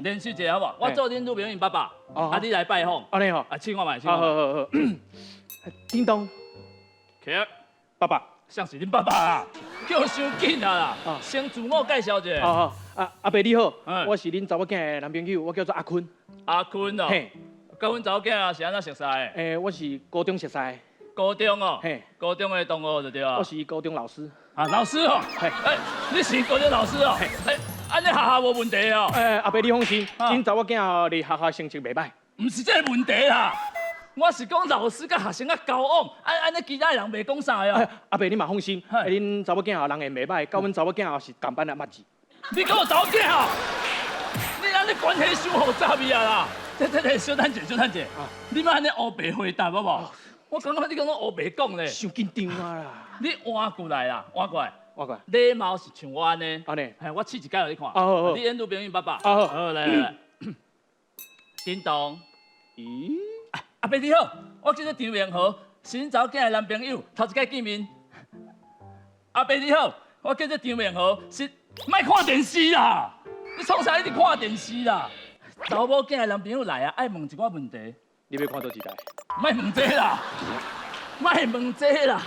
練習一下好無？我做恁女朋友爸爸，啊你來拜訪。按呢吼。啊，試看覓，試好看覓。好好。叮咚，起來。爸爸。啥是恁爸爸啊？叫傷緊啊啦！先自我介紹一下。哦哦，阿伯你好，我是恁查某囝的男朋友，我叫做阿坤。阿坤哦。嘿。佮阮查某囝啊是按怎熟似的？我是高中熟似的。高中哦。嘿。高中的同學就對啊。我是高中老師。啊，老師哦。嘿。欸，你是高中老師哦？欸，按呢學校無問題哦。欸，阿伯你放心，恁查某囝哦，佇學校成績袂䆀。毋是這個問題啦。我是講老師佮學生仔交往，按呢其他人袂講啥的哦。阿伯你嘛放心，恁查某囝人緣袂䆀，佮阮查某囝是仝班的麻吉。你佮我查某囝哦？你按呢關係傷複雜去啊啦！這小等者，小等者，你莫按呢烏白回答好無？我感覺你敢若烏白講咧。傷緊張啊啦！你換過來啦，換過來。換過來。禮貌是像我按呢。按呢。嘿，我試一擺予你看。哦好。你演女朋友爸爸。哦好。好，來來來。叮咚。咦？阿伯你好，我叫做張明豪，是恁查某囝的男朋友，頭一擺見面。阿伯你好，我叫做張明豪，是莫看電視啦，你創啥一直看電視啦？查某囝的男朋友來啊，愛問一寡問題。你欲看佗一台？莫問這啦，莫問這啦。